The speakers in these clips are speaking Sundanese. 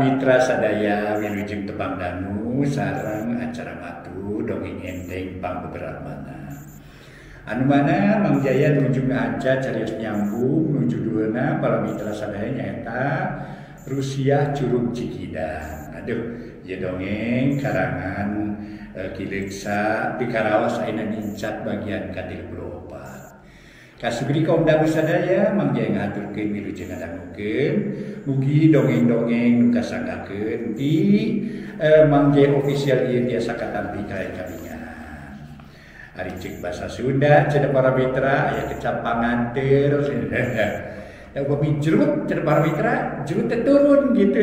mitra sadaya wilujeng tepang dangu sareng acara matu dongeng enteng pangbeberapana. Anu mana Mang Jaya nuju ngahanca carios nyambung nuju judulna para mitra sadaya nyaeta Rusiah Curug Cikidang. Aduh, ieu dongeng karangan Ki Leuksa pikaraos ayeuna nincak bagian ka-34. Kasugri kaum dangu sadaya Mang Jaya ngahaturkeun wilujeng ngadangukeun mugi dongeng-dongeng nu kasanggakeun di Mang Jaya official ieu tiasa katampi kalayan kabingan. Ari ceuk basa Sunda cenah para mitra aya kecap panganteur. Da upami jerut cenah para mitra jerut teh turun gitu.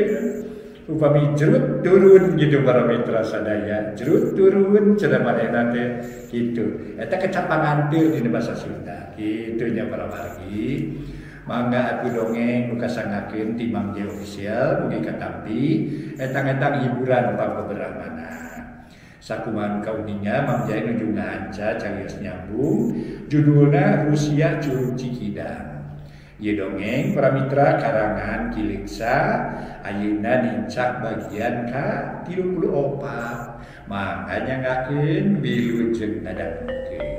Upami jerut turun gitu para mitra sadaya, jerut turun cenah manehna teh kitu. Eta kecap panganteur dina basa Sunda. Kitu nya para wargi. Mangga atuh dongeng nu kasanggakeun ti Mang Jaya official mugi katampi etang-etang hiburan pangbeberamana. Sakumaha kauninga Mang Jaya nuju ngahanca carios nyambung judulna Rusiah Curug Cikidang. Ieu dongeng para mitra karangan Ki Leuksa ayeuna nincak bagian ka-34. Mangga nyanggakeun wilujeng ngadangukeun.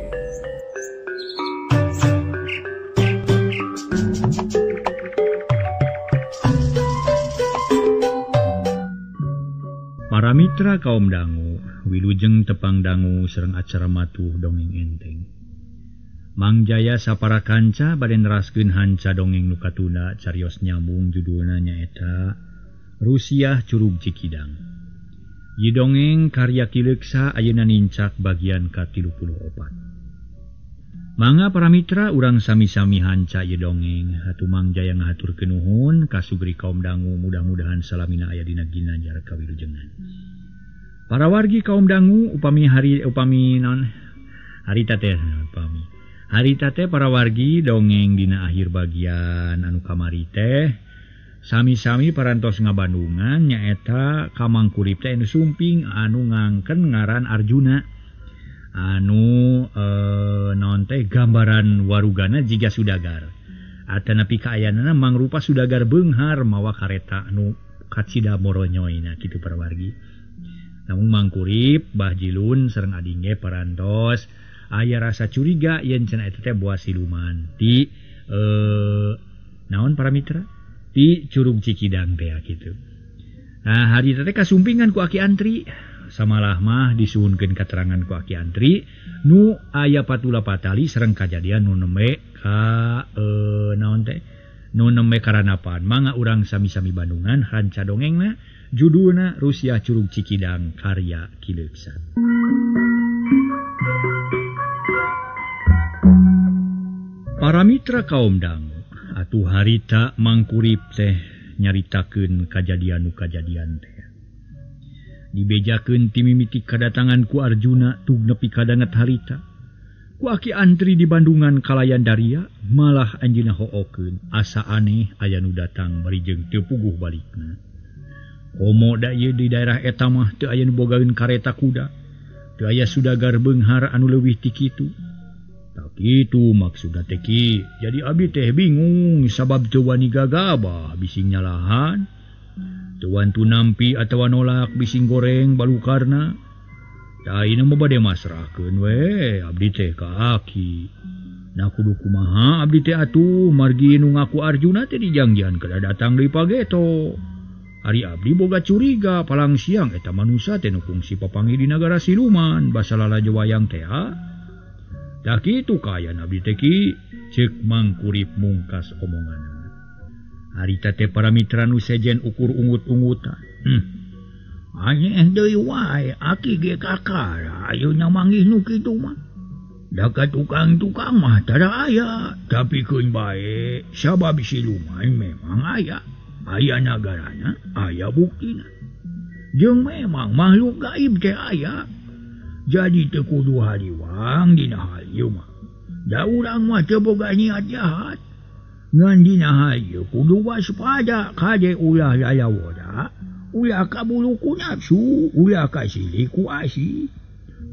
Para mitra kaum dangu, wilujeng tepang dangu sareng acara matuh dongeng enteng. Mang Jaya sapara kanca bade neraskeun hanca dongeng nu katunda carios nyambung judulna nyaeta Rusiah Curug Cikidang. Ieu dongeng karya Ki Leuksa ayeuna nincak bagian ka-34. Mangga para mitra urang sami-sami hanca ieu dongeng. Atuh Mang Jaya ngahaturkeun nuhun kasugri kaum dangu mudah-mudahan salamina aya dina ginanjar kawilujengan. Para wargi kaum dangu upami hari upami non harita teh upami harita teh para wargi dongeng dina akhir bagian anu kamari teh sami-sami parantos ngabandungan nyaeta ka Mangkurip teh anu sumping anu ngangken ngaran Arjuna anu naon teh gambaran warugana jiga sudagar atanapi kaayanana mangrupa sudagar beunghar mawa kareta anu kacida moronyoyna kitu para wargi. Namun Mangkurip Bah Jilun sareng adinge parantos aya rasa curiga yen cenah eta teh buah siluman ti naon para mitra ti Curug Cikidang teh kitu. Nah hari teh kasumpingan ku Aki Antri samalah mah disuhunkeun katerangan ku Aki Antri nu aya patula patali sareng kajadian nu nembe ka naon teh nu nembe karanapan. Mangga urang sami-sami bandungan hanca dongengna judulna Rusiah Curug Cikidang karya Ki Leuksa. Para mitra kaum dangu atuh harita Mangkurip teh nyaritakeun kajadian nu kajadian teh. Dibejakeun ti mimiti kadatangan ku Arjuna tug nepi kadanget harita. Ku Aki Antri di Bandungan kalayan daria malah anjeunna hookeun asa aneh aya nu datang bari jeung teu puguh balikna. Komo da ieu di daerah eta mah teu aya nu bogaeun kareta kuda. Teu aya sudagar beunghar anu leuwih ti kitu. Tak kitu maksudna teh ki. Jadi abdi teh bingung sabab teu wani gagabah bising nyalahan. Teu wantu nampi atawa nolak bising goreng balukarna. Da ayeuna mah bade masrahkeun we abdi teh ka aki. Nah kudu kumaha abdi teh atuh margi nu ngaku Arjuna teh dijangjian kada datang deui pageto. Ari abdi boga curiga palang siang eta manusa teh nu kungsi papanggih di nagara siluman basa lalajo wayang teh ha. Dah kitu kaayaan abdi teh ki ceuk Mangkurip mungkas omonganna. Harita teh para mitra nu sejen ukur ungut-ungutan. Aneh deui wae aki ge kakara ayeuna manggih nu kitu mah. Da ka tukang-tukang mah tara aya, tapi keun bae sabab siluman memang aya. Aya nagarana, aya buktina. Jeung memang makhluk gaib teh aya. Jadi teu kudu hariwang dina hal ieu mah. Da urang mah teu boga niat jahat. Ngan dina hal ieu kudu waspada kade ulah lalawoda, ulah kabulu ku nafsu, ulah kasilih ku asih,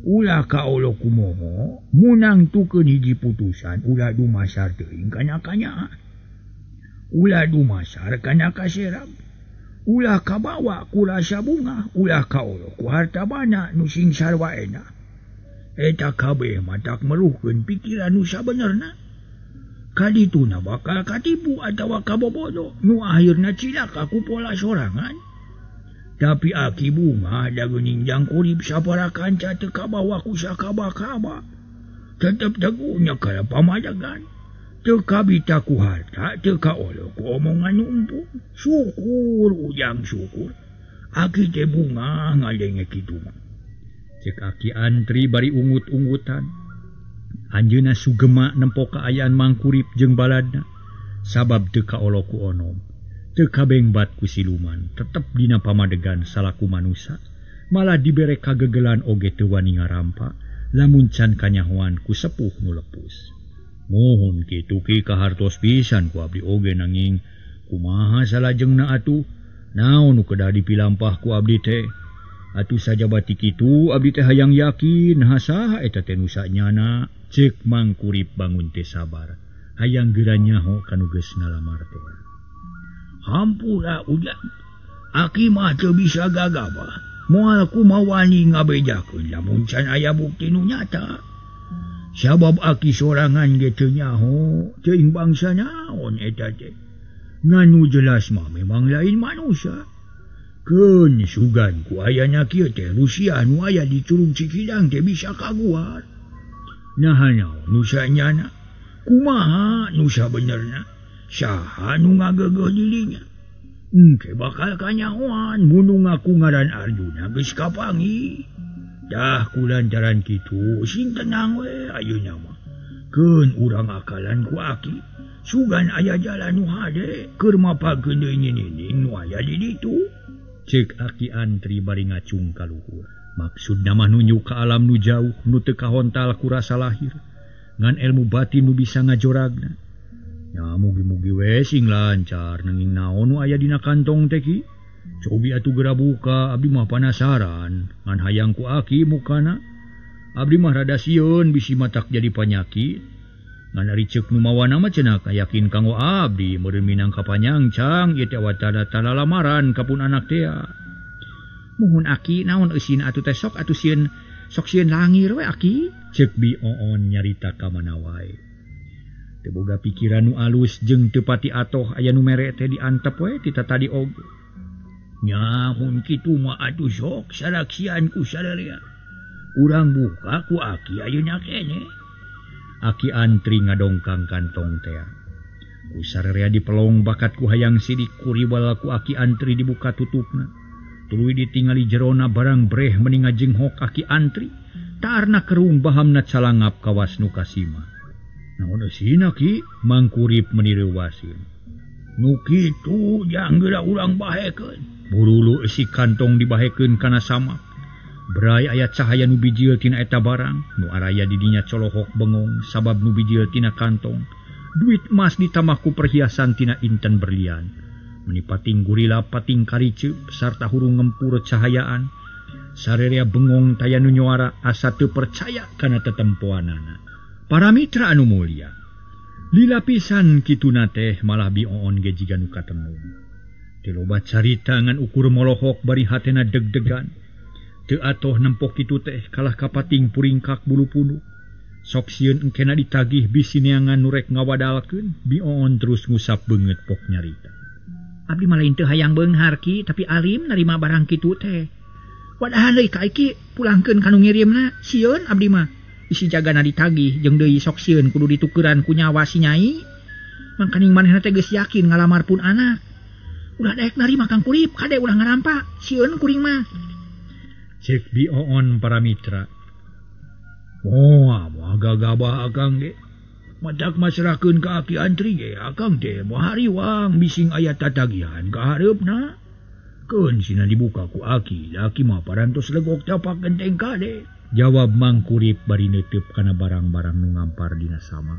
ulah kaolo ku moho, munang tukeun hiji putusan ulah dumasar teuing kana kanyaah. Ulah dumasar kana kaserab. Ulah kabawa ku rasa bunga, ulah kaolo ku harta bana nu sing sarwa enak. Eta kabeh matak meruhkeun pikiran nu sabenerna. Kadituna bakal katipu atawa kabobodo nu akhirna cilaka ku pola sorangan. Tapi aki bunga da geuning jang kurip sapara kanca teu kabawa ku sakaba-kaba. Tetep teguhnya kala pamadegan. Teu kabita ku harta, teu kaolo ku omongan nu empuk. Syukur ujang syukur. Aki teh bunga ngadenge kitu mah. Cek aki antri bari ungut-ungutan. Anjeunna sugema nempo kaayaan Mangkurip jeung baladna. Sabab teu kaolo ku onom, teu kabengbat ku siluman, tetep dina pamadegan salaku manusa, malah dibere kagegelan oge teu wani ngarampa, lamun can kanyahoan ku sepuh nu lepus. Mohon kitu ki kahartos pisan ku abdi oge nanging kumaha salajengna atuh, naon nu kedah dipilampah ku abdi teh. Atuh sajabati kitu abdi teh hayang yakin saha eta teh nu sanyana. Cek Mangkurip bangun teh sabar, hayang geura nyaho kanu geus ngalamar teh. Hampura ujang, aki mah teu bisa gagabah. Moal kumaha wani ngabejakeun lamun can aya bukti nu nyata. Sabab aki sorangan ge teu nyaho, teuing bangsa naon eta teh. Ngan nu jelas mah memang lain manusia. Keun sugan ku ayana kieu teh Rusia nu aya di Curug Cikidang teh bisa kaguar. Naha naon nu sanyana? Kumaha nu sabenerna? Saha nu ngageugeuh dirinya? Engke bakal kanyahoan mun nu ngaku ngaran Arjuna geus kapanggih. Dah kulantaran kitu sing tenang we ayeuna mah. Keun urang akalan ku aki, sugan aya jalan nu hade keur mapakeun deui nyinining nu aya di ditu. Cek aki antri bari ngacung ka luhur. Maksudna mah nunjuk ka alam nu jauh nu teu kahontal ku rasa lahir, ngan ilmu batin nu bisa ngajoragna. Ya mugi-mugi we sing lancar nanging naon nu aya dina kantong teh ki. Cobi atuh geura buka, abdi mah panasaran ngan hayang ku aki mukana. Abdi mah rada sieun bisi matak jadi panyakit. Ngan ari ceuk nu mawana mah cenah yakin kanggo abdi meureun minangka panyangcang ieu teh watara lamaran ka pun anak teh. Muhun aki naon eusina atuh teh sok atuh sieun sok sieun langir we aki. Ceuk Bi Oon nyarita ka mana wae. Teu boga pikiran nu alus jeung teu pati atoh aya nu mere teh diantep we ti tadi oge. Nya mun kitu mah atuh sok salaksian ku sararea. Urang buka ku aki ayeuna keneh. Aki antri ngadongkang kantong tea. Ku sararea dipelong bakat ku hayang sidik kuriwal ku aki antri dibuka tutupna. Tuluy ditingali jerona barang breh meni ngajenghok aki antri. Taarna kerung bahamna calangap kawas nu kasima. Naon eusina ki? Mangkurip meni reuwasin. Nu kitu jang geura urang bahekeun. Burulu eusi kantong dibahekeun kana samak. Brai aya cahaya nu bijil tina eta barang, nu araya di dinya colohok bengong sabab nu bijil tina kantong. Duit emas ditambah ku perhiasan tina inten berlian. Meni pating gurila pating karice sarta hurung ngempur cahayaan. Sarerea bengong taya nu nyuara asa teu percaya kana tetempoanana. Para mitra anu mulia, lila pisan kituna teh malah Bi Oon ge jiga nu katemu. Teu loba carita ngan ukur molohok bari hatena deg-degan. Teu atoh nempok kitu teh kalah kapating puringkak bulu punuk. Sok sieun engkena ditagih bisi neangan nu rek ngawadalkeun. Bi Oon terus ngusap beungeut pok nyarita. Abdi mah lain teu hayang beunghar ki, tapi alim narima barang kitu teh. Wadahan deui ka iki pulangkeun ka nu ngirimna, sieun abdi mah. Isi jagana ditagih jeung deui sok sieun kudu ditukeran ku nyawa si nyai. Mangkaning manehna teh geus yakin ngalamar pun anak. Ulah daek narima Kang Kurip, kade ulah ngarampa, sieun kuring mah. Cek Bi Oon para mitra. Moal moal gagabah akang ge. Matak masrahkeun ka aki antri ge akang teh moal hariwang bising aya tatagihan ka hareupna. Keun sina dibuka ku aki, aki mah parantos legok tapak genteng kade. Jawab Mangkurip bari neuteub kana barang-barang nu ngampar dina sama.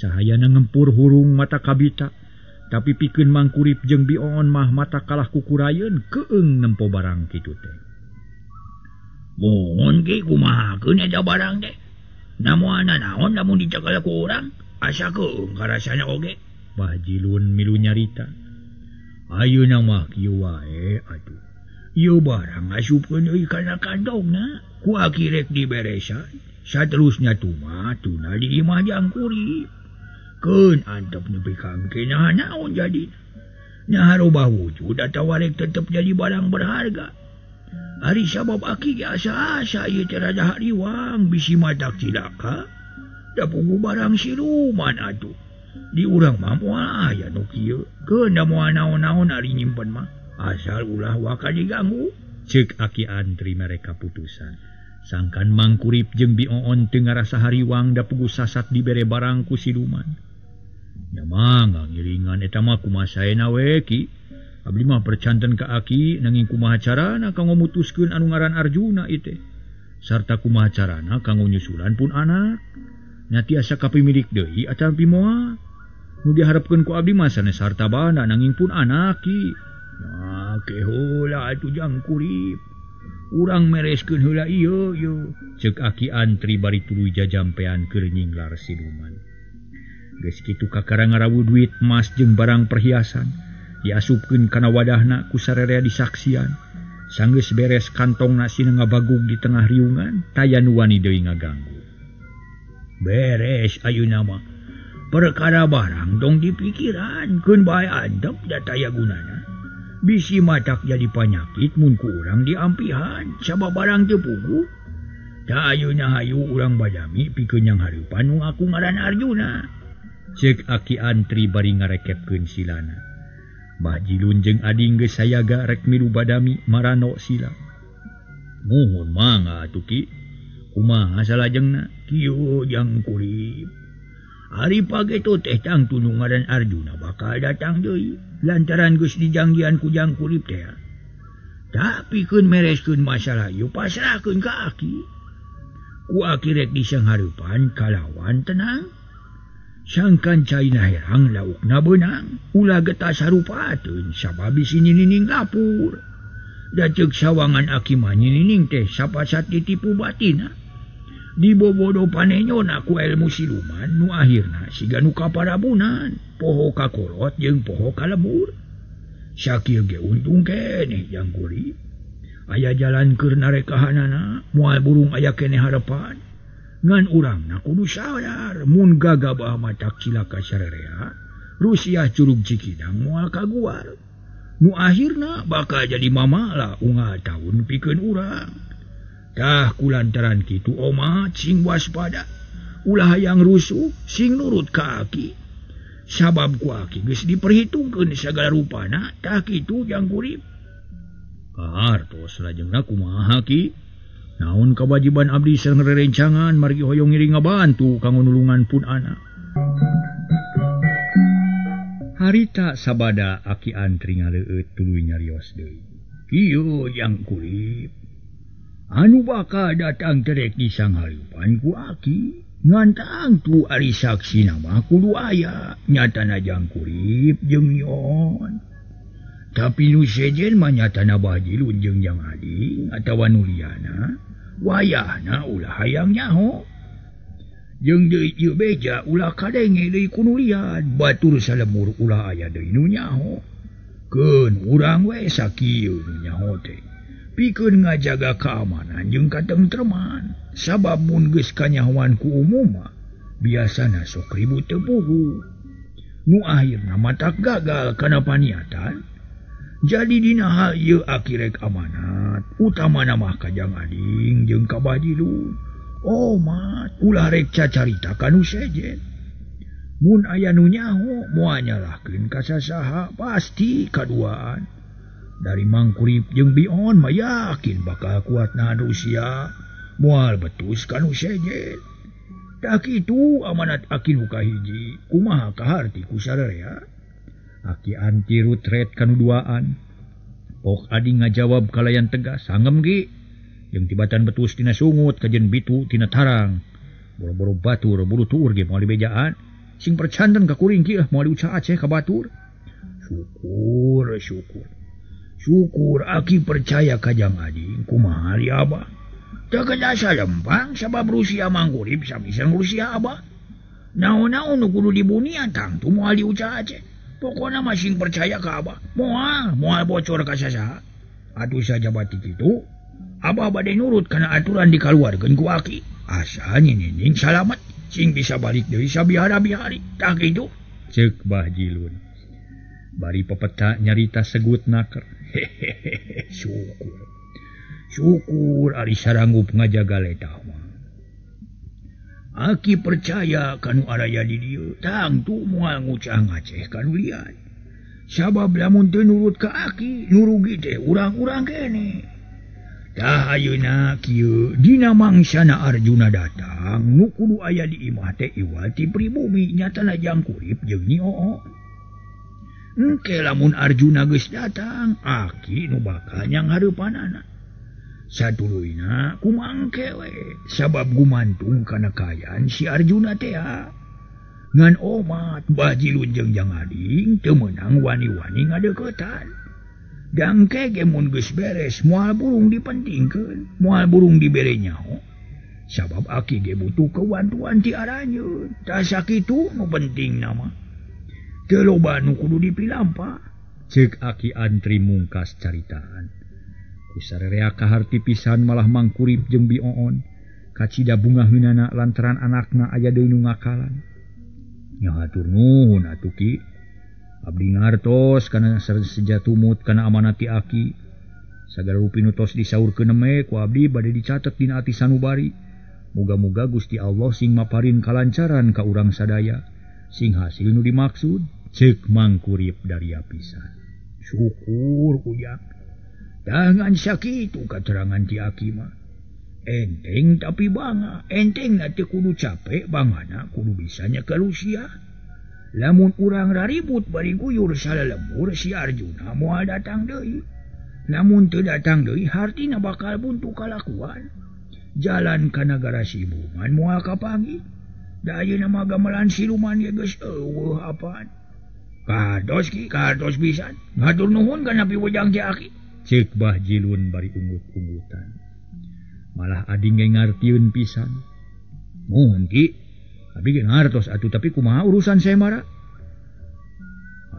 Cahayana ngempur hurung mata kabita, tapi pikeun Mangkurip jeung Bi Oon mah mata kalah kukurayeun keung nempo barang kitu teh. Mohon ge kumahakeun eta barang teh. Namoana naon lamun dicekal ku urang, asa keung karasana oge. Bah Jilun milu nyarita. Ayeuna mah kieu wae atuh. Ieu barang asupkeun deui kana kantongna ku aki rek diberesan. Saterusnya tumat tuna di imah jangkurip. Keun antep nepi ka engke naha naon jadi. Nah robah wujud atawa rek tetep jadi barang berharga. Ari sabab aki ge asa-asa ieu teh rada hariwang bisi matak cilaka. Da pugu barang siluman atuh. Di urang mah moal aya nu kieu. Keun da moal naon-naon ari nyimpen mah. Asal ulah waka diganggu. Ceuk Aki Antri mere kaputusan. Sangkan Mangkurip jeung Bi Oon teu ngarasa hariwang da pugu sasat dibere barang ku siluman. Nya mangga ngiringan eta mah kumaha saena we ki. Abdi mah percanten ka aki nanging kumaha carana kanggo mutuskeun anu ngaran Arjuna ieu teh. Sarta kumaha carana kanggo nyusulan pun anak. Nya tiasa kapimilik deui atawa moal. Nu diharepkeun ku abdi mah sanes harta banda nanging pun anak ki. Nah, ke heula atuh Jangkurip. Urang mereskeun heula ieu ieu. Ceuk Aki Antri bari tuluy jajampean keur nyinglar siluman. Geus kitu kakara ngarawu duit emas jeung barang perhiasan diasupkeun kana wadahna ku sararea disaksian. Sanggeus beres kantongna sina ngabagug di tengah riungan, taya nu wani deui ngaganggu. Beres ayeuna mah. Perkara barang tong dipikiran, keun bae antep da taya gunana. Bisi matak jadi panyakit mun ku urang diampihan sabab barang teu puguh. Ta ayeuna hayu urang badami pikeun yang hareupan nu aku ngaran Arjuna. Ceuk Aki Antri bari ngarekepkeun silana. Mbah Jilun jeung Ading geus sayaga rek milu badami marano sila. Muhun mangga atuh ki. Kumaha salajengna? Kieu Jangkurip. Ari pageto teh tangtu nu ngaran Arjuna bakal datang deui lantaran geus dijangjian ku Jangkurip teh. Tapi keun mereskeun masalah ieu pasrahkeun ka aki. Ku aki rek disanghareupan kalawan tenang. Sangkan caina herang laukna beunang, ulah getas sarupateun sabab bisi nyinining lapur. Da ceuk sawangan aki mah nyinining teh sapasat ditipu batina. Dibobodo panenyona ku ilmu siluman nu akhirna siga nu kaparabunan, poho ka kolot jeung poho ka lembur. Sakieu ge untung keneh Jangkurip. Aya jalan keur narekahanana, moal burung aya keneh harepan. Ngan urangna kudu sadar mun gagabah matak cilaka sarerea, Rusia Curug Cikidang moal kaguar. Nu akhirna bakal jadi mamala unggal taun pikeun urang. Tah kulantaran kitu omat sing waspada, ulah hayang rusuh sing nurut ka aki. Sabab ku aki geus diperhitungkeun sagala rupana, tah kitu Jangkurip. Kahartos lajengna kumaha ki? Naon kewajiban abdi sareng rerencangan margi hoyong ngiring ngabantu kanggo nulungan pun anak. Harita sabada Aki Antri ngaleueut tuluy nyarios deui. Kieu Jangkurip. Anu bakal datang terek disanghareupan ku aki. Ngan tangtu ari saksina mah kudu aya, nyatana Jangkurip jeung Nyon. Tapi nu sejen mah nyatana Bah Jilun jeung Jang Ading atawa nu liyana, wayahna ulah hayang nyaho. Jeung deui ieu beja ulah kadenge deui ku nu lian, batur salemur ulah aya deui nu nyaho. Keun urang we sakieu nu nyaho teh. Pikeun ngajaga keamanan jeung katentreman. Sabab mun geus kanyahoan ku umum mah biasana sok ribut teu puguh. Nu akhirna matak gagal kana paniatan. Jadi dina hal ieu aki rek amanat, utamana mah ka Jang Ading jeung ka Bah Jilun. Omat ulah rek cacarita ka nu sejen. Mun aya nu nyaho moal nyalahkeun ka sasaha pasti kaduaan. Dari Mangkurip jeung Bion mah yakin bakal kuat nahan Rusia, moal betus ka nu sejen. Tah kitu amanat aki nu kahiji, kumaha kaharti ku sararea? Aki Antri rutret kanu duaan. Pok Ading ngajawab kalayan tegas, sangem ge. Jeung tibatan betus tina sungut kajen bitu tina tarang. Boro-boro batur buru tuur ge moal dibejaan. Sing percanten ka kuring ki moal diuca Aceh ka batur. Syukur, syukur. Syukur aki percaya ka Jang Ading kumaha ari abah. Teu kedasa lempang sabab Rusia Mangkurip sami sareng Rusia abah. Naon-naon nu kudu dibunian tangtu moal diuca Aceh. Pokona mah sing percaya ka Abah. Moal bocor ka sasaha. Atuh sajabati kitu, Abah bade nurut kana aturan dikaluarkeun ku aki. Asa Nyi Nining salamet sing bisa balik deui sabihara-bihari. Tah kitu. Ceuk Bah Jilun. Bari pepeta nyarita segut naker. Hehehe, syukur. Syukur ari saranggup ngajaga letah mah. Aki percaya kanu araya di dieu, tangtu moal ngucah ngaceh kanu lian. Sabab lamun teu nurut ka aki, nu rugi teh urang-urang keneh. Tah ayeuna kieu dina mangsana Arjuna datang, nu kudu aya di imah teh iwal ti pribumi nyatana Jangkurip jeung Nyi O'o. Engke lamun Arjuna geus datang, aki nu bakal nyanghareupanana. Satuluyna kumangke we, sabab gumantung kana kaayaan si Arjuna teh. Ngan omat Bah Jilun jeung Jang Ading teu meunang wani-wani ngadeuketan. Dangke ge mun geus beres moal burung dipentingkeun, moal burung dibere nyaho. Sabab aki ge butuh kewantuan ti aranjeun. Tah sakitu nu pentingna mah. Teu loba nu kudu dipilampah. Ceuk Aki Antri mungkas caritaan. Ku sarerea kaharti pisan malah Mangkurip jeung Bi Oon. Kacida bungaheunana lantaran anakna aya deui nu ngakalan. Nya hatur nuhun atuh Ki. Abdi ngartos kana seja tumut kana amanat ti aki. Sagala rupi nu tos disaurkeun neme ku abdi bade dicatet dina ati sanubari. Muga-muga Gusti Allah sing maparin kalancaran ka urang sadaya. Sing hasil nu dimaksud. Ceuk Mangkurip daria pisan. Syukur ujang. Jangan sakitu katerangan ti aki mah. Enteng tapi bangga, enteng na teu kudu capek bangana kudu bisa nyekel usia. Lamun urang raribut bari guyur salalembur si Arjuna moal datang deui. Lamun teu datang deui hartina bakal buntu kalakuan. Jalan ka nagara Sibuman moal kapanggih. Da ayeuna mah gamelan siluman ge geus eueuh apaan. Kados ki, kados pisan. Hatur nuhun kana piwejang ti aki. Ceuk Bah Jilun bari ungut-ungutan. Malah ading ge ngartieun pisan. Muhun Ki, abdi ge ngartos atuh tapi kumaha urusan Semara?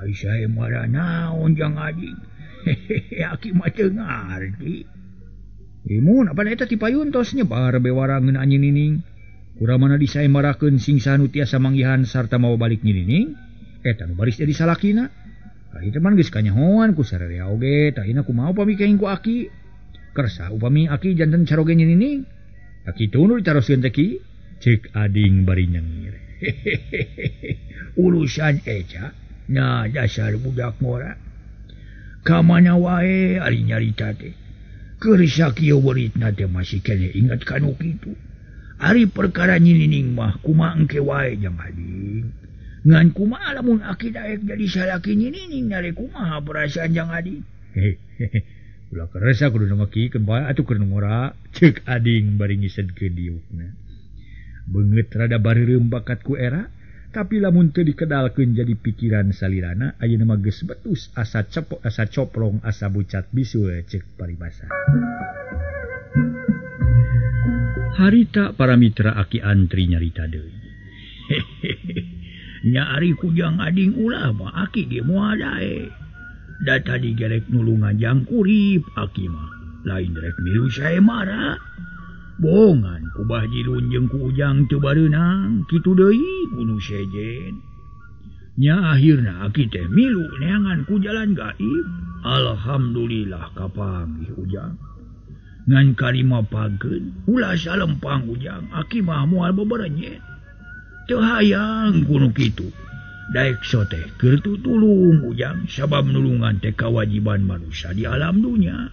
Ai Semara naon Jang Ading? Hehehe, aki mah teu ngarti. Imun apa eta ti payun tos nyebar bewara ngeunaan Nyi Nining. Kuramana disaemarakeun sing saha nu tiasa manggihan sarta mawa balik Nyi Nining, eta nu baris jadi salakina. Ari teh man geus kanyahoan ku sararea oge, tah ayeuna kumaha upami kaing ku aki? Kersa upami aki janten caroge Nyi Nining. Tah kitu nu ditaroskeun teh Ki. Ceuk ading bari nyengir. Hehehe, urusan eca nya dasar budak ngora. Ka mana wae ari nyarita teh. Keur sakieu beuritna teh masih keneh ingat kanu kitu. Ari perkara Nyi Nining mah kumaha engke wae Jang Ading. Ngan kumaha lamun aki daek jadi salaki Nyi Nining nare kumaha perasaan Jang Ading. Hehehe, ulah keresa kudu mah Ki keun bae atuh keur nu ngora. Ceuk ading bari ngisedkeun diukna. Beungeut rada bareureum bakat ku era, tapi lamun teu dikedalkeun jadi pikiran salirana ayeuna mah geus betus asa cepok asa coplong asa bucat bisul ceuk paribasa. Harita para mitra Aki Antri nyarita deui. Hehehe, nya ari ku Jang Ading ulah mah aki ge moal daek. Da tadi gerek nulungan Jangkurip aki mah, lain rek milu Saemara. Bohongan ku Bah Jilun jeung ku Ujang teu bareunang, kitu deui ku nu sejen. Nya akhirna aki teh milu neangan ku jalan gaib. Alhamdulillah kapanggih Ujang. Ngan kalima pageun ulah salempang Ujang, aki mah moal beberenyet. Teu hayang ku nu kitu. Daek soteh keur tutulung Ujang, sabab nulungan teh kawajiban manusia di alam dunya.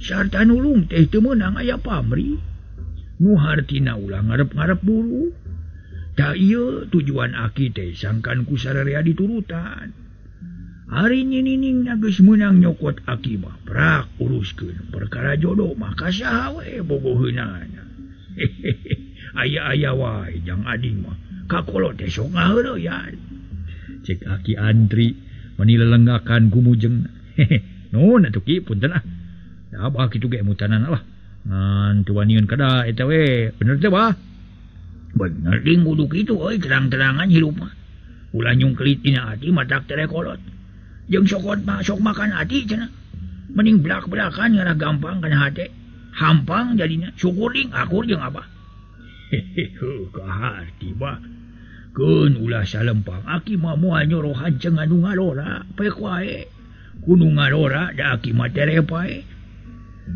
Sarta nulung teh teu meunang aya pamrih. Nu hartina ulah ngarep-ngarep buru. Tah ieu tujuan aki teh sangkan ku sararea diturutan. Ari Nyi Nining geus meunang nyokot aki mah prak uruskeun perkara jodoh mah ka saha we bogoheunana. Hehehe, aya-aya wae Jang Ading mah kakolot teh sok ngaheureyan. Cek Aki Antri meni lelenggakan gumujeng. Hehe, nuhun atuh Ki punten ah. Da abah kitu ge emutanana lah. Ngan teu waniun kada eta we, bener teh bah? Bener ding kudu kitu euy terang-terangan hirup mah. Ulah nyungkelit dina ati matak tere kolot. Jeung sokot mah sok makan ati cenah. Mending belak-belakan ngarah gampang kana hate. Hampang jadinya syukur ding akur jeung abah. Hehehe kaharti bah. Keun ulah salempang aki mah moal nyoroh hanceng anu ngalora pek wae. Kudu ngalora da aki mah tere pae.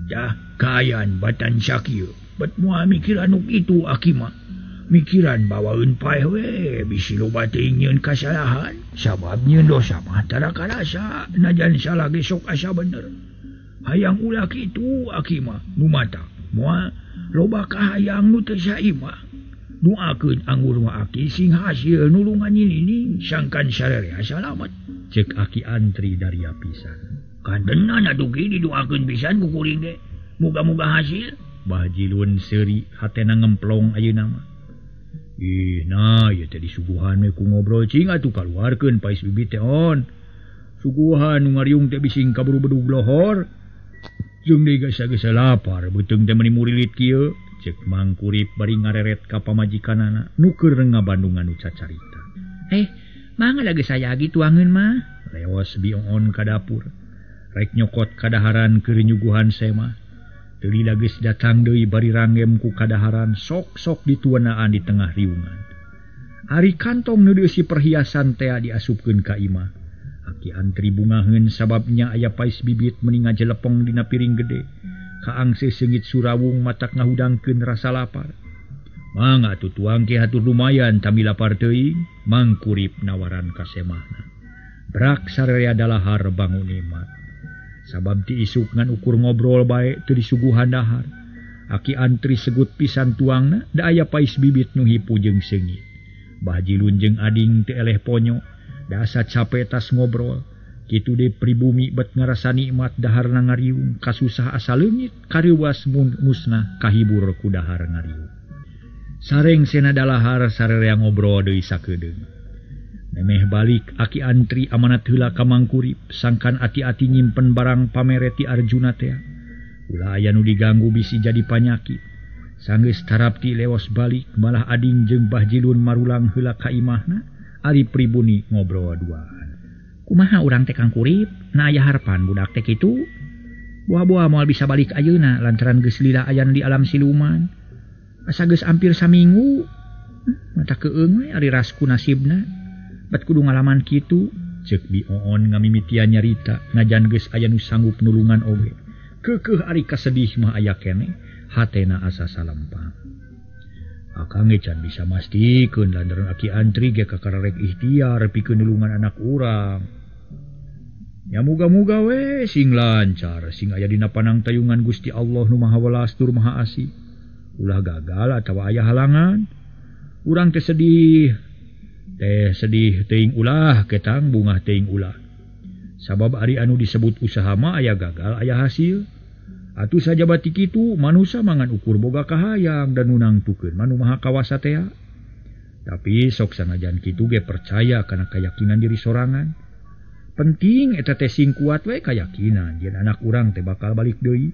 Dah kayan batan sakieu. Bet moal mikiran nu kitu aki mah. Mikiran bawaeun paeh we bisi loba teuing nyieun kasalahan. Sabab nyieun dosa mah tara karasa najan salah ge sok asa bener. Hayang ulah kitu aki mah nu mata moal loba kahayang nu teu saimah. Doakeun anggur mah aki sing hasil nulungan nyilining sangkan sararea salamet. Cek aki antri daria pisan. Kantenan atuh ki didoakeun pisan ku kuring ge. Muga-muga hasil. Bah Jilun seuri hatena ngemplong ayeuna mah. Ih, nah ieu teh disuguhan we ku ngobrol cing atuh kaluarkeun pais bibit teh on. Suguhan nu ngariung teh bising kaburu bedug lohor. Jeung deui geus lapar beuteung teh meuni murilit kieu. Cek Mangkurip bari ngareret ka pamajikanana nu keur ngabandungan nu cacarita. Mangga geus aya agi tuangeun mah. Leos biongon ka dapur. Rek nyokot kadaharan keur nyuguhan semah. Teu lila geus datang deui bari ranggem ku kadaharan sok-sok dituanaan di tengah riungan. Ari kantong nu dieusi perhiasan tea diasupkeun ka imah. Aki antri bungaheun sababnya aya pais bibit meni ngajelepong dina piring gede. Kaangse seungit surawung matak ngahudangkeun rasa lapar. Mangga atuh tuang ke hatur lumayan tami lapar teuing, Mangkurip nawaran ka semahna. Brak sararea dalahar bangun nikmat. Sabab ti isuk ngan ukur ngobrol bae teu disuguhan dahar. Aki antri segut pisan tuangna da aya pais bibit nu hipu jeung seungit. Bah Jilun jeung ading teu eleh ponyo, da asa cape tas ngobrol. Kitu deui pribumi bet ngarasa nikmat daharna ngariung kasusah asa leungit kareuwas musnah kahibur ku dahar ngariung. Sareng sena dalahar sararea ngobrol deui sakedeung. Memeh balik aki antri amanat heula ka Mangkurip sangkan ati-ati nyimpen barang pamere ti Arjuna teh. Ulah aya nu diganggu bisi jadi panyakit. Sanggeus tarapti leos balik malah ading jeung Bah Jilun marulang heula ka imahna ari pribumi ngobrol duaan. Kumaha urang teh Kang Kurip, na aya harepan budak teh kitu. Buah-buah moal bisa balik ayeuna lantaran geus lila ayana di alam siluman. Asa geus hampir saminggu. Mata keung we ari rasku nasibna. Bet kudu ngalaman kitu. Ceuk Bi Oon ngamimitian nyarita najan geus aya nu sanggup nulungan oge. Keukeuh ari kasedih mah aya keneh, hatena asa salempang. Akang ge can bisa mastikeun lantaran aki antri ge kakararek ikhtiar pikeun nulungan anak urang. Ya muga-muga we sing lancar, sing aya dina panangtayungan Gusti Allah nu Maha Welas tur Maha Asih. Ulah gagal atawa aya halangan. Urang teh sedih. Teh sedih teuing ulah ketang bungah teuing ulah. Sabab ari anu disebut usaha mah aya gagal aya hasil. Atuh sajabati kitu manusa mangan ukur boga kahayang dan nu nangtukeun mah nu maha kawasa tea. Tapi sok sanajan kitu ge percaya kana kayakinan diri sorangan. Penting eta teh sing kuat we kayakinan yen anak urang teh bakal balik deui.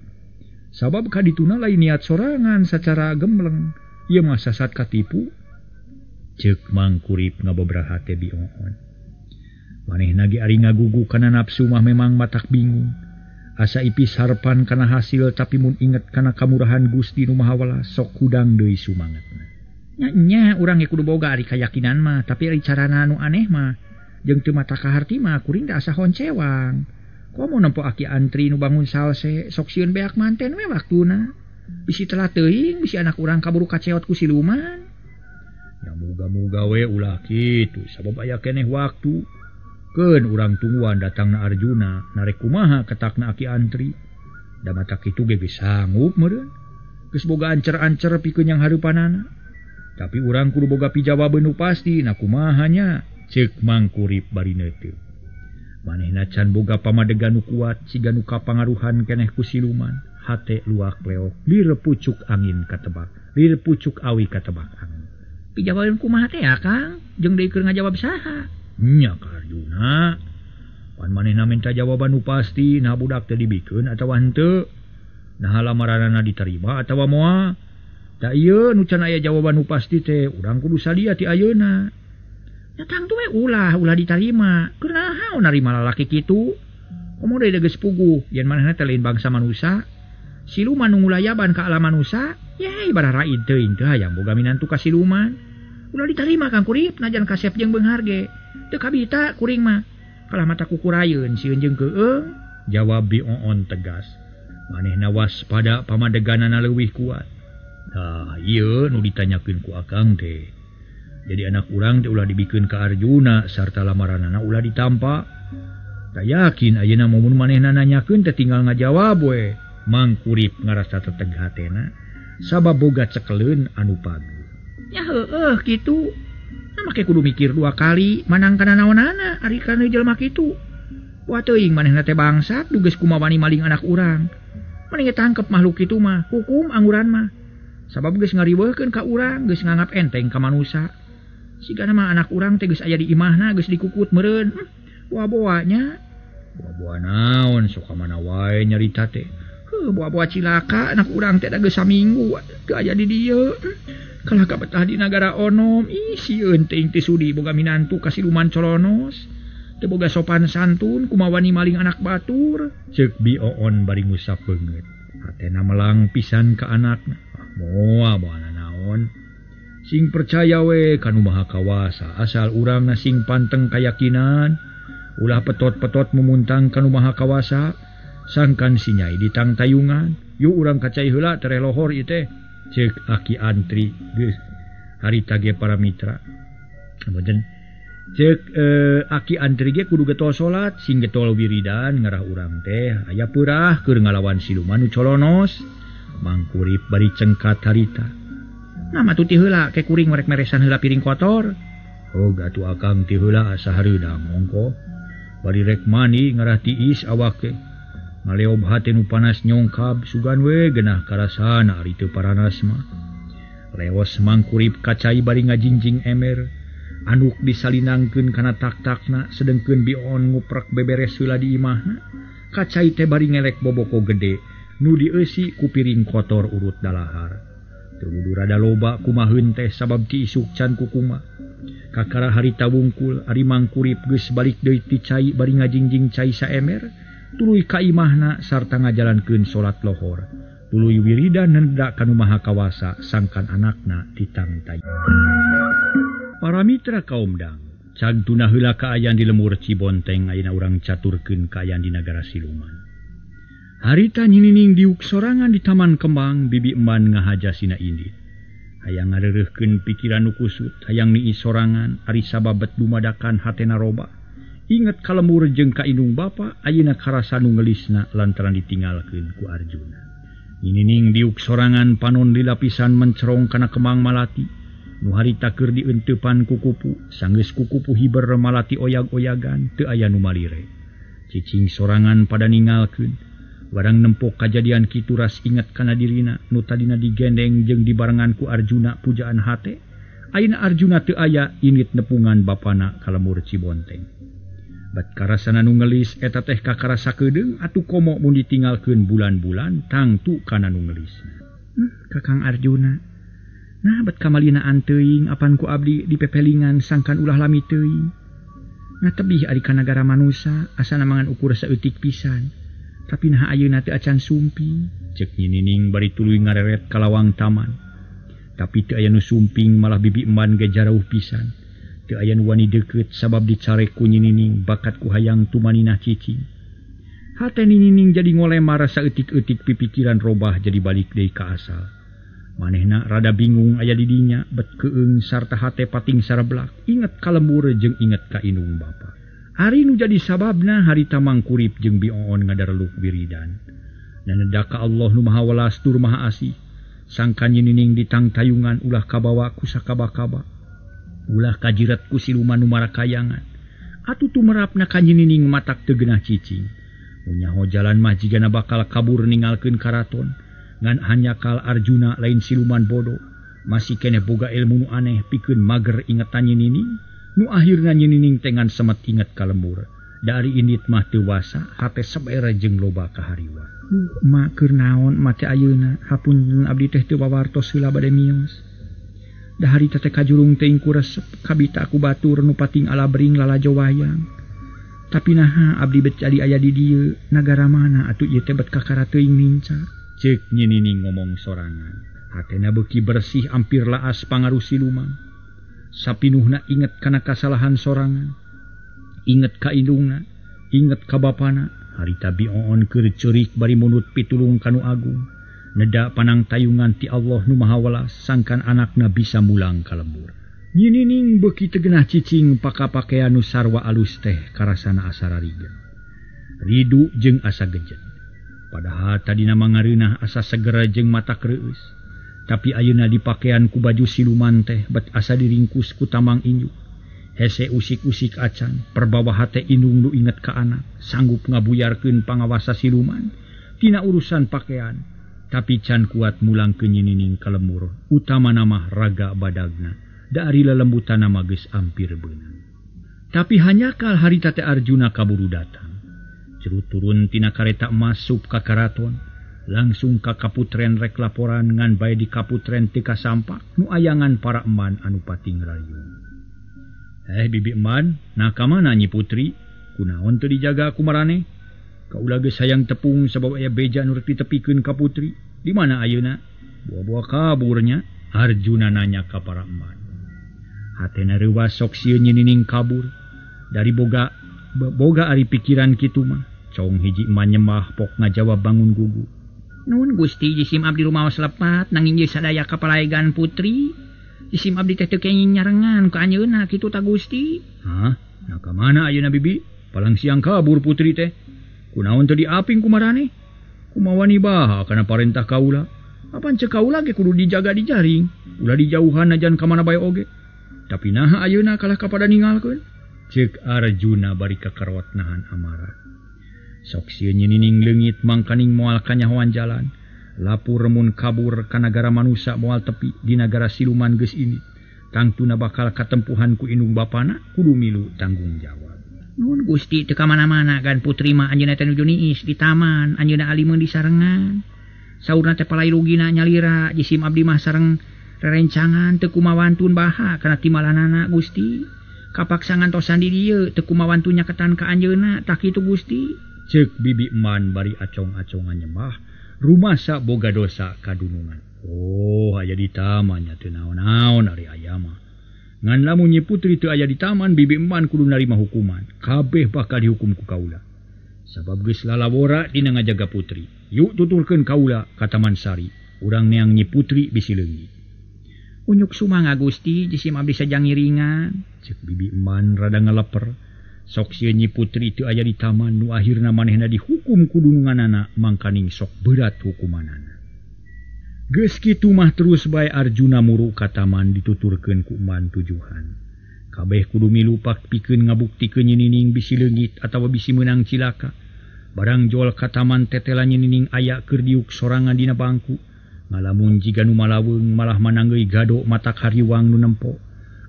Sabab kadituna lain niat sorangan sacara gemleng, ieu mah sasat katipu. Ceuk Mangkurip ngabobraha teh Bi Oon. Manehna ge ari ngagugu kana nafsu mah memang matak bingung. Asa ipis harepan kana hasil tapi mun inget kana kamurahan Gusti nu Maha Welas sok hudang deui sumangetna. Nya urang ge kudu boga ari kayakinan mah, tapi ari carana anu aneh mah jeung teu mata kaharti mah kuring da asa honcewang. Komo nempo aki antri nu bangun salse sok sieun beak manten we waktuna. Bisi telat teuing, bisi anak urang kaburu kaceot ku siluman. Ya muga-muga we ulah kitu sabab aya keneh waktu. Keun urang tungguan datangna Arjuna, narek kumaha ketakna aki antri. Da mata kitu ge geus sanggup meureun. Geus boga ancer-ancer pikeun yang hareupanana. Tapi urang kudu boga pijawabeun nu pasti, na kumaha nya? Ceuk Mangkurip bari neuteuk. Manehna can boga pamadegan nu kuat siga nu kapangaruhan keneh ku siluman. Hate luak leok, lir pucuk angin katebak, lir pucuk awi katebak angin. Pijawabeun kumaha teh ya, Kang? Jeung deui keur ngajawab saha? Nya ka Arjuna. Pan manehna minta jawaban nu pasti, nah budak teh dibikeun atawa henteu. Nah lamaranana diterima atawa moal. Da ieu nu can aya jawaban nu pasti teh urang kudu sadia ti ayeuna. Nya tangtu we ulah ditarima. Keur naon narima lalaki kitu? Komo deui geus puguh yen manehna teh lain bangsa manusa. Siluman nu ngulayaban ka alam manusa, yey bararaid teuing teu hayang boga minantu ka siluman. Ulah ditarima Kang Kurip najan kasep jeung beunghar ge. Teu kabita kuring mah. Kalah mata kukurayeun sieun jeung keueung, jawab Bi Oon tegas. Manehna waspada pamadeganana leuwih kuat. Tah, ieu nu ditanyakeun ku akang teh. Jadi anak urang teh ulah dibikeun ka Arjuna sarta lamaranana ulah ditampa. Tak yakin ayeuna mun manehna nanyakeun teh tinggal ngajawab we. Mang Kurip ngarasa teteg hatena sabab boga cekeleun anu pagu. Nya heueuh kitu. Nah make kudu mikir dua kali manang kana naonana ari kana jelema kitu. Wah teuing manehna teh bangsat dugeus kumawani maling anak urang. Mending tangkep makhluk kitu mah, hukum angguran mah. Sabab geus ngariweuhkeun ka urang, geus nganggap enteng ka manusa. Sigana mah anak urang teh geus aya di imahna, geus dikukut meureun. Boa-boa nya. Boa-boa naon sok ka mana wae nyarita teh. Heuh, boa-boa cilaka anak urang teh da geus saminggu teu aya di dieu. Kalah kabetah di nagara onom, ih sieun teuing teh sudi boga minantu ka siluman colonos. Teu boga sopan santun kumawani maling anak batur. Ceuk Bi Oon bari ngusap beungeut. Hatena melang pisan ka anakna. Moal moal naon. Sing percaya we ka Nu Maha Kawasa, asal urangna sing panteng kayakinan, ulah petot-petot mumuntang ka Nu Maha Kawasa, sangkan si Nyai ditangtayungan. Yuk urang ka cai heula tereh lohor ieu teh. Ceuk Aki Antri geus harita ge para mitra. Kemudian ceuk Aki Antri ge kudu getol salat, sing getol wiridan ngarah urang teh aya peurah keur ngalawan siluman nu colonos. Mang Kurip bari cengkat harita. Nah matu ti heula ke kuring merek meresan heula piring kotor. Oh gatu akang ti heula asa hareudang ongko. Bari rek mandi ngarah tiis awak teh. Ngaleob hate nu panas nyongkab sugan we genah karasana ari teu paranas mah. Leos Mang Kurip ka cai bari ngajingjing emer. Anduk disalinangkeun kana tak-takna sedengkeun Bi Oon nguprek beberes heula di imahna. Ka cai teh bari ngelek boboko gede nu dieusi ku piring kotor urut dalahar. Teu kudu rada loba kumaheun teh sabab ti isuk can kukuma. Kakara harita wungkul ari Mang Kurip geus balik deui ti cai bari ngajingjing cai saemer, tuluy ka imahna sarta ngajalankeun salat lohor. Tuluy wiridan nendak ka Nu Maha Kawasa sangkan anakna ditangtay. Para mitra kaum dang, cag tuna heula kaayaan di lemur Cibonteng ayeuna urang caturkeun kaayaan di nagara siluman. Harita nyinining diuk sorangan di Taman Kembang, Bibi Emban ngahaja sina indit. Hayang ngareureurkeun pikiran nu kusut, hayang niis sorangan, ari sababet dumadakan hatena roba. Inget ka lemur jeung ka indung bapa, ayeuna karasa nu ngeulisna lantaran ditinggalkeun ku Arjuna. Nyinining diuk sorangan panon dilapisan mencerong kana kembang malati. Nu harita keur dienteupan ku kupu, sanggeus ku kupu hiber malati oyag-oyagan, teu aya nu malire. Cicing sorangan pada ningalkeun. Barang nempok kajadian kitu ras inget kana dirina nu tadina digendeng jeung dibarengan ku Arjuna pujaan hate. Ayeuna Arjuna teu aya indit nepungan bapana ka lemur Cibonteng. Bat karasana nu ngelis eta teh kakarasa keudeung atuh komo mun ditinggalkeun bulan-bulan tangtu kana nu ngelis. Kakang Arjuna. Nah bet kamalinaan teuing apan ku abdi dipepelingan sangkan ulah lami teuing. Nah tebih ari ka nagara manusa asana mangan ukur saeutik pisan. Tapi nah ayeuna teu acan sumping. Ceuk Nyinining bari tuluy ngareret ka lawang taman. Tapi teu aya nu sumping malah Bibi Emban ge jarauh pisan. Teu aya nu wani deukeut sabab dicarek ku Nyinining bakat ku hayang tumaninah cicing. Hate Nyinining jadi ngolemar saeutik-eutik pipikiran robah jadi balik deui ka asal. Manehna rada bingung aya di dinya bet keung sarta hate pating sareblak inget ka lembur jeung inget ka indung bapa. Ari nu jadi sababna harita Mang Kurip jeung Bi Oon ngadareluk wiridan. Naneda ka Allah nu Maha Welas tur Maha Asih. Sangkan Nyinining ditangtayungan ulah kabawa ku sakaba-kaba. Ulah kajiret ku siluman nu marakayangan. Atuh tumerapna ka Nyinining matak teu geunah cicing. Munyaho jalan mah jigana bakal kabur ninggalkeun karaton. Ngan hanyakal Arjuna lain siluman bodoh. Masih keneh boga ilmu nu aneh pikeun mager ingetan Nyinining. Nu akhirna Nyinining tengan semet inget ka lembur. Dari indit mah teu wasa, hate seber jeung loba kahariwa. Duh, ma keur naon ma teh ayeuna, hapunten abdi teh teu wawartos heula bade mios. Da harita teh kajurung teuing ku resep kabita ku batur nu pating alabring lalajo wayang. Tapi naha abdi bet jadi aya di dieu, nagara mana atuh ieu teh bet kakara teuing ninca. Ceuk Nyi Nining ngomong sorangan. Hatena beuki bersih ampir laas pangaruh siluman. Sapinuhna inget kana kasalahan sorangan. Inget ka indungna, inget ka bapana. Harita bioon keur ceurik bari munut pitulung ka nu agung. Neda panang tayungan ti Allah nu Maha Welas sangkan anakna bisa mulang ka lembur. Nyi Nining beuki teu genah cicing paka-pakean nu sarwa alus teh karasana asa rariga. Ridu jeung asa gejet. Padahal tadina mangareunah asa segera jeung mata kreueus. Tapi ayeuna dipakean ku baju siluman teh bet asa diringkus ku tamang injuk. Hese usik-usik acan, perbawa hate indung nu inget ka anak, sanggup ngabuyarkeun pangawasa siluman tina urusan pakaian. Tapi can kuat mulang ke Nyi Nining ka lembur, utamana mah raga badagna, da ari lelembutanna mah geus ampir beunang. Tapi hanjakal harita teh Arjuna kaburu datang. Ceru turun tina kareta emas sup ka karaton, langsung ka kaputren rek laporan ngan bae di kaputren teu kasampak nu ayangan para eman anu pating rayung. Bibi eman, nah ka mana Nyi Putri? Kunaon teu dijaga ku maraneh? Kaula geus hayang tepung sabab aya beja nu rek ditepikeun ka putri. Di mana ayeuna? Buah-buah kaburnya. Arjuna nanya ka para eman. Hatena reuwas sok sieun Nyi Nining kabur. Dari boga ari pikiran kitu mah. Cong hiji eman nyembah pok ngajawab bangun gugu. Nuhun Gusti, jisim abdi rumaos lepat nanging ieu sadaya kapalaegan putri. Jisim abdi teh teu kenging nyarengan ku anjeunna kitu ta Gusti. Hah? Nah ka mana ayeuna bibi? Palang siang kabur putri teh. Kunaon teu diaping ku maraneh? Kumaha wani baha kana parentah kaula? Apan ceuk kaula ge kudu dijaga di jaring. Ulah dijauhan najan ka mana bae oge. Tapi naha ayeuna kalah kapada ningalkeun? Ceuk Arjuna bari kakarot nahan amarah. Sok sieun Nyi Nining leungit mangkaning moal kanyahoan jalan. Lapur remun kabur ka nagara manusa moal tepi di nagara siluman geus ini. Tangtuna bakal katempuhan ku indung bapana kudu milu tanggung jawab. Nuhun Gusti teu ka mana-mana gan putri mah anjeunna teh nuju niis di taman, anjeunna alimeun di sarengan. Saurna teh palai rugina nyalira jisim abdi mah sareng rerencangan teu kumawantun baha kana timalanana Gusti. Kapaksa ngantosan di dieu teu kumawantun nyaketan ka anjeunna tah kitu Gusti. Ceuk bibi eman bari acong-acongan nyembah. Rumasa boga dosa kadunungan. Oh, aya di taman nya teu naon-naon ari aya mah. Ngan lamun Nyi Putri teu aya di taman, bibi eman kudu narima hukuman. Kabeh bakal dihukum ku kaula. Sabab geus lalawora dina ngajaga putri. Yuk tuturkeun kaula ka Taman Sari. Urang neang Nyi Putri bisi leungit. Unyuk sumangga Gusti, jisim abdi sajang ngiringan. Ceuk bibi eman rada ngaleper. Sok sieun Nyi Putri teu aya di taman nu akhirna manehna dihukum ku dununganana mangkaning sok berat hukumanana. Geus kitu mah terus bae Arjuna muru ka taman dituturkeun ku eman tujuhan. Kabeh kudu milu pak pikeun ngabuktikeun Nyi Nining bisi leungit atawa bisi meunang cilaka. Barang jol ka taman tetela Nyi Nining aya keur diuk sorangan dina bangku. Ngalamun jiga nu malaweung malah mananggeui gado matak hariwang nu nempo.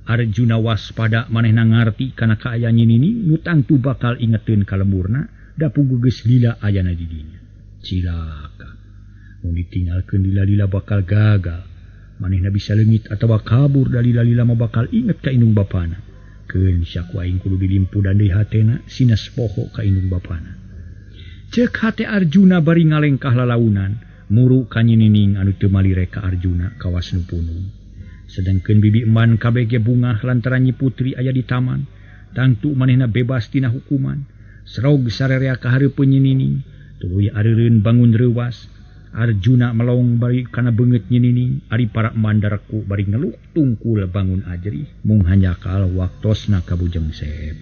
Arjuna waspada manehna ngarti kana kaayaan Nyi Nining nu tangtu bakal ingeteun ka lemburna da puguh geus lila ayana di dinya. Cilaka. Mun ditinggalkeun lila-lila bakal gagal. Manehna bisa leungit atawa kabur da lila-lila mah bakal inget ka indung bapana. Keun sia ku aing kudu dilimpudan deui hatena sinas poho ka indung bapana. Ceuk hate Arjuna bari ngalengkah lalaunan muru ka Nyi Nining anu teu malire ka Arjuna kawas nu punung. Sedangkeun bibi eman kabeh ge bungah lantaran Nyi Putri aya di taman. Tangtu manehna bebas tina hukuman. Serog sarerea ka hareupeun Nyi Nining, tuluy areureun bangun reuwas. Arjuna melong bari kana beungeut Nyi Nining, ari para eman dareku bari ngeluk tungkul bangun ajrih mung hanjakal waktosna kabujeng sep.